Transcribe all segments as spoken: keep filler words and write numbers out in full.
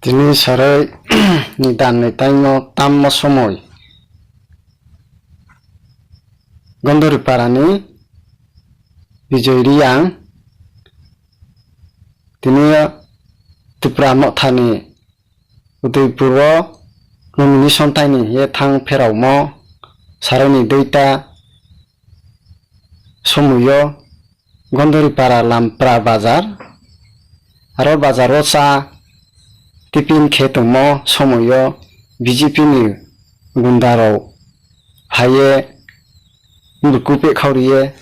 Tini sarai ni dan ni taimo tammo somoi Gondori Parani Bijoy Riyang tini Tipra Mothani Udaipur o nomination taini ye thang pherao mo sarai ni duita somoi o Gondori Para Lampra Bazar, aro bazar o cha tiffin khe tongmo somoi o B J P ni gunda rok phaiye buku pekhao riye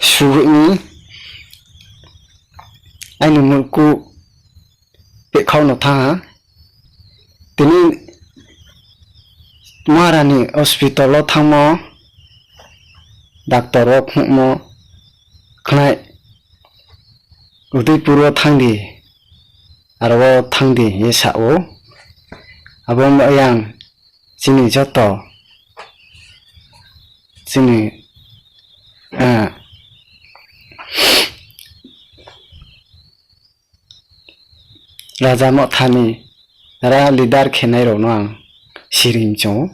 suhini aini muku pekhao no tha ha. Tini Maharani hospital o thangmo, doctor o phunukmo khnai, Udaipur o thangdi, aro o thangdi hinwi sa-o. Abo wng yang chini joto, chini, ah, Raja Mothani ra leader khenai rokno ang siring chongo.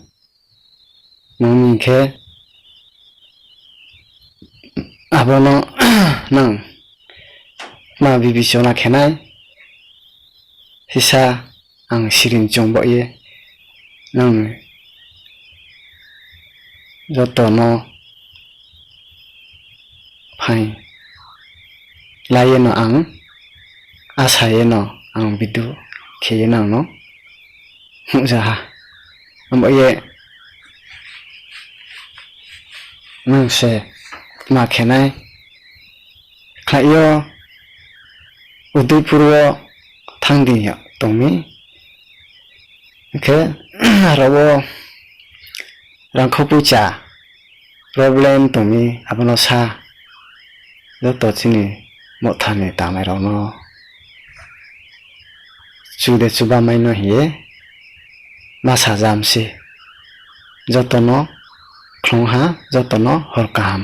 Nangni khe abono nang ma bibisona khenai sisa ang siring chong baoh ye nang jotono phai laiye no ang asa ye no ang bidu khe ye nang no hukjaha. Amo ye nang se ma khenai khlai yo Udaipur o thangdi tongmi. Hwnkhe aro o rangkho puisa problem tongmi abono sa joto chini mothani tangnairokno chude chuba maino hiye ma sajamse jotono khlongha jotono hor kaham.